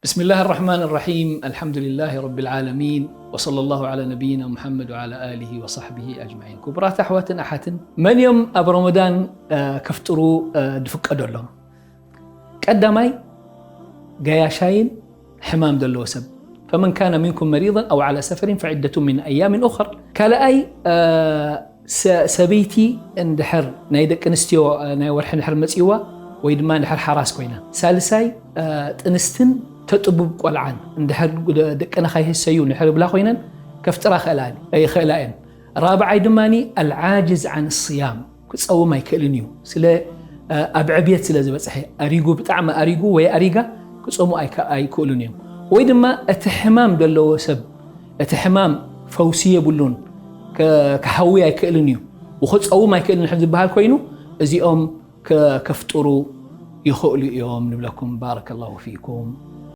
بسم الله الرحمن الرحيم. الحمد لله رب العالمين. وصلى الله على نبينا محمد وعلى آله وصحبه أجمعين. ክቡራት ኣሕዋትን ኣሓትን፣ መን እዮም ኣብ ረመዳን፣ እ፣ ከፍጥሩ፣ እ፣ ዝፍቀደሎም? ቀዳማይ፣ ገያሻይን ሕማም ዘለዎ ሰብ። فمن كان منكم مريضا أو على سفر فعدة من أيام أخر. ካልኣይ፣ እ፣ ሰ-፣ ሰበይቲ እንድሕር ናይ ደቂ ኣንስትዮ፣ እ፣ ናይ ወርሒ እንድሕር መጺዋ ወይ ድማ እንድሕር ሓራስ ኮይና። ሳልሳይ፣ እ፣ ጥንስትን ተጥቡብ ቆልዓን እንድሕር ደ-፣ ደቅና ካይህሰዩ እንድሕር ብላ ኮይነን ከፍጥራ ይኽእላ፣ ይኽእላ እየን። ራብዓይ ድማ العاجز عن الصيام ክጸውም ኣይክእልን እዩ። ስለ፣ እ፣ ኣብ ዕብየት ስለ ዝበጽሐ ኣሪጉ፣ ብጣዕሚ ኣሪጉ ወይ ኣሪጋ ክጸሙ ኣይከ-፣ ኣይክእሉን እዮም። ወይ ድማ እቲ ሕማም ዘለዎ ሰብ፣ እቲ ሕማም ፈውሲ የብሉን፣ ከ-፣ ክሃዊ ኣይክእልን እዩ፣ ወኸ ጸውም ኣይክእልን እንድሕር ዝበሃል ኮይኑ፣ እዚኦም ከ-፣ ከፍጥሩ ይኽእሉ እዮም ንብለኩም። بارك الله فيكم.